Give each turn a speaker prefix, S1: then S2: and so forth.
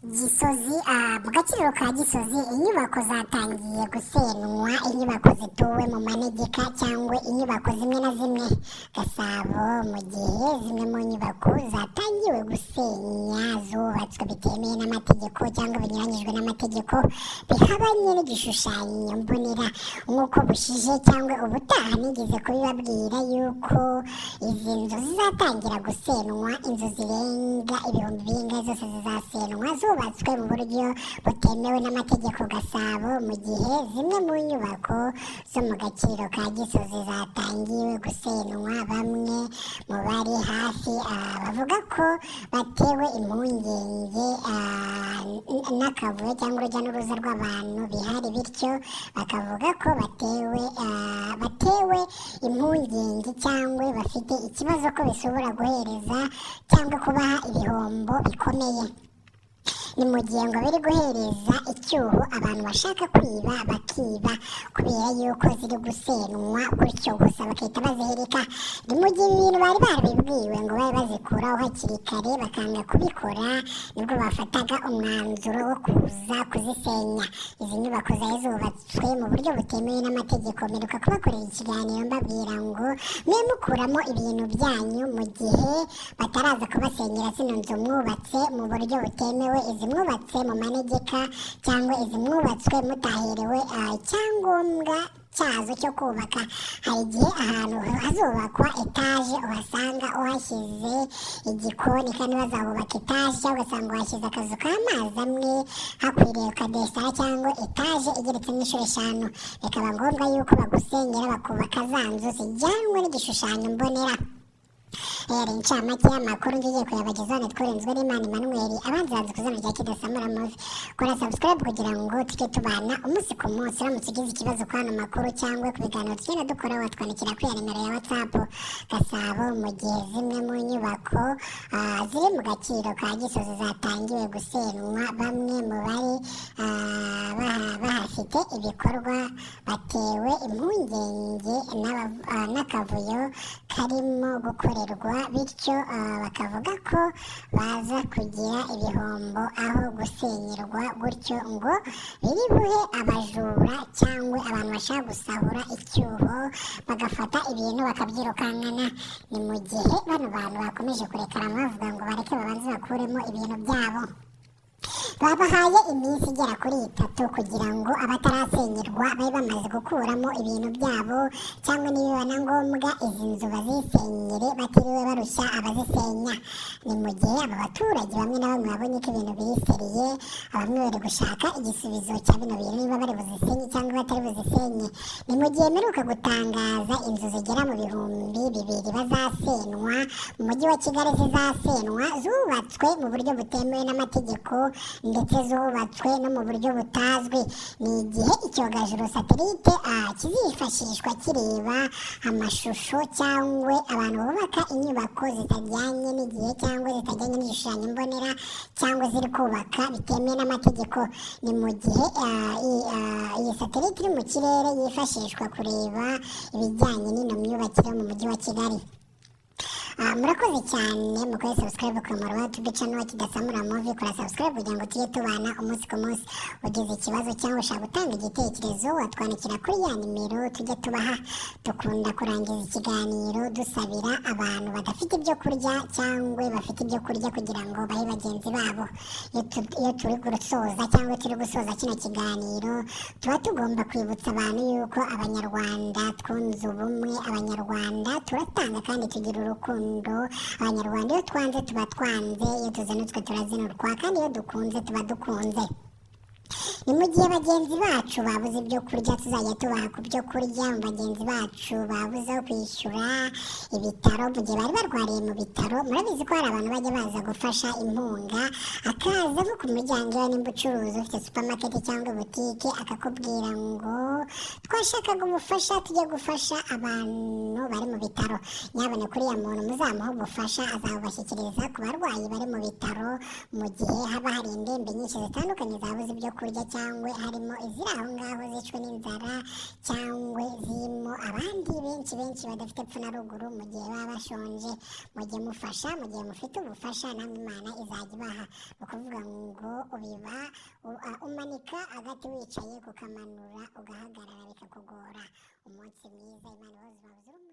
S1: Gisozi, mu gaciro ka Gisozi, inyubako zatangiye gusenywa, inyubako zituwe mu manegeka cyangwa inyubako zimwe na zimwe. Gasabo, mu gihe zimwe mu nyubako zatangiwe gusenya zubatswe bitemewe n'amategeko cyangwa binyuranyijwe n'amategeko, bihabanye n'igishushanyo mbonera. Nk'uko bushije cyangwa ubutaha nigeze kubibabwira yuko izi nzu zizatangira gusenywa, inzu zirenga ibihumbi bingahe zose zizasenywa zubatswe mu buryo butemewe n'amategeko. Gasabo, mu gihe zimwe mu nyubako zo mu gaciro ka Gisozi zatangiwe gusenywa, bamwe mu bari hafi bavuga ko batewe impungenge n'akavuyo cyangwa urujya n'uruza rw'abantu bihari, bityo bakavuga ko batewe impungenge cyangwa bafite ikibazo ko bishobora guhereza cyangwa kubaha ibihombo bikomeye. Ni mu gihe ngo biri guhereza icyuho abantu bashaka kwiba bakiba, kubera yuko ziri gusenywa gutyo gusa bagahita bazihirika. Ni mu gihe ibintu bari barabibwiwe ngo babe bazikuraho hakiri kare, bakanga kubikora, nibwo bafataga umwanzuro wo kuza kuzisenya. Izi nyubako zari zubatswe mu buryo butemewe n'amategeko. Mperuka kubakorera ikiganiro mbabwira ngo mwe mukuramo ibintu byanyu mu gihe bataraza kubasenyera zino nzu mwubatse mu buryo butemewe, izi mwubatse mu manegeka cyangwa izi mwubatswe mutaherewe icyangombwa cyazo cyo kubaka. Hari igihe ahantu hazubakwa etaje uhasanga uhashyize igikoni kandi bazahubaka etaje, cyangwa ugasanga uhashyize akazu k'amazi amwe hakwiriye ukadesara cyangwa etaje igeretse nk'inshuro eshanu, bikaba ngombwa yuko bagusenyera bakubaka za nzu zijyanwe n'igishushanyo mbonera. Yari incamake y'amakuru ngiye kuyabagezaho. Nitwa n'Imana Emmanuel, abanzi banzi ku izina rya Kidasamura Movie. Kora subscribe kugira ngo tujye tubana umunsi ku munsi. Uramutse ugize ikibazo kuri ano makuru cyangwa ku biganiro tugenda dukora, watwandikira kuri ya nimero ya WhatsApp. Gasabo, mu gihe zimwe mu nyubako ziri mu gaciro ka Gisozi zatangiwe gusenywa, bamwe mu bari bahafite ibikorwa batewe impungenge n'akavuyo karimo gukorerwa, bityo bakavuga ko baza kugira ibihombo aho gusenyerwa gutyo ngo biri buhe abajura cyangwa abantu bashaka gusahura icyuho, bagafata ibintu bakabyirukankana. Ni mu gihe bano bantu bakomeje kurekarama bavuga ngo bareke babanze bakuremo ibintu byabo. Babahaye iminsi igera kuri 3 kugira ngo abatarasenyerwa babe bamaze gukuramo ibintu byabo, cyangwa nibiba na ngombwa izi nzu bazisenyere batiriwe barushya abazisenya. Ni mu gihe aba baturage bamwe na bamwe babonye ko ibintu biri sérieux, bamwe bari gushaka igisubizo cya bino bintu, niba bari buzisenye cyangwa batari buzisenye. Ni mu gihe mperuka gutangaza inzu zigera mu 2000 bazasenywa mu mujyi wa Kigali, zizasenywa zubatswe mu buryo butemewe n'amategeko ndetse zubatswe no mu buryo butazwi. Ni igihe icyogajuru satellite kizifashishwa kireba amashusho cyangwa abantu bubaka inyubako zitajyanye n'igihe cyangwa zitajyanye n'igishushanyo mbonera cyangwa ziri kubaka bitemewe n'amategeko. Ni mu gihe iyi satellite iri mu kirere yifashishwa kureba ibijyanye n'ino myubakire mu mujyi wa Kigali. Murakoze cyane. Mukore subscribe ku muyoboro wa YouTube channel wa Kidasamura Movie. Kora subscribe kugira ngo tujye tubana umunsi ku munsi. Ugize ikibazo cyangwa ushaka gutanga igitekerezo, watwandikira kuri ya nimero tujya tubaha. Dukunda kurangiza ikiganiro dusabira abantu badafite ibyo kurya cyangwa bafite ibyo kurya kugira ngo bahe bagenzi babo. Iyo turi gusoza cyangwa turi gusoza kino kiganiro, tuba tugomba kwibutsa abantu yuko Abanyarwanda twunze ubumwe, Abanyarwanda turatanga kandi tugira urukundo. Abanyarwanda iyo twanze tuba twanze, iyo tuzinutswe turazinurwa, kandi iyo dukunze tuba dukunze. Ni mu gihe bagenzi bacu babuze ibyo kurya, tuzajya tubaha ku byo kurya. Mu bagenzi bacu babuze aho kwishyura ibitaro mu gihe bari barwariye mu bitaro, murabizi ko hari abantu bajya baza gufasha inkunga, akaza nko ku muryango iwe, nimba ucuruza ufite supermarket cyangwa butike, akakubwira ngo twashakaga ubufasha tujye gufasha abantu bari mu bitaro. Nyabone kuriya muntu muzamuha ubufasha, azabubashyikiriza ku barwayi bari mu bitaro mu gihe haba hari indembe nyinshi zitandukanye zabuze ibyo kurya. cyangwa harimo iziri aho ngaho zicwe n'inzara, cyangwa zirimo abandi benshi benshi badafite epfo na ruguru mu gihe baba bashonje. Mujye mufasha mu gihe mufite ubufasha, namwe Imana izajya ibaha. Ni ukuvuga ngo ubiba umanika agati wicaye, kukamanura ugahagarara bikakugora. Umunsi mwiza, Imana ibahe ubuzima buzira umuze.